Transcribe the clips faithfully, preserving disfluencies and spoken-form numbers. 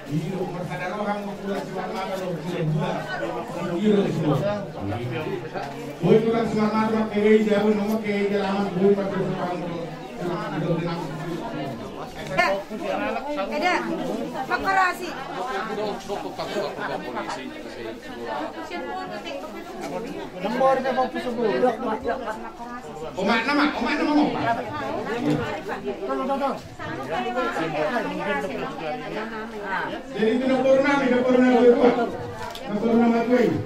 Iyo, marhata roha ma tulang Simarmata do, tulang Simarmata. Iyo, tulang Simarmata. Boi tulang Simarmata, mangkereja, boi mangkereja, laman, boi mangkereja. Eda, mangkorasi. Omak nama, omak nama, omak. Jadi itu nomor enam, ini nomor enam itu. Nomor enam itu.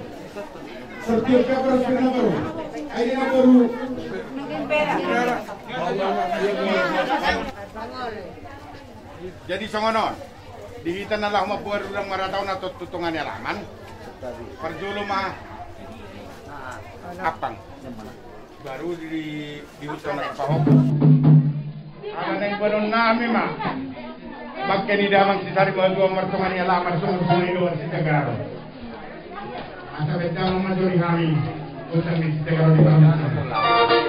Setiap kabar sudah nomor. Ini nomor. Jadi songon on. Di hita na laho mamboan rudang marhata on, na tu tonga ni alaman. Parjolo ma ampang. Baru di, di huta na pahok. Ala naeng boanon nami ma bangke ni damang si Sari Matua martonga ni alaman, songon songon i do di Sitagaro. Asa baen damang ma jo di hami. Huta ni Sitagaro di Bangka.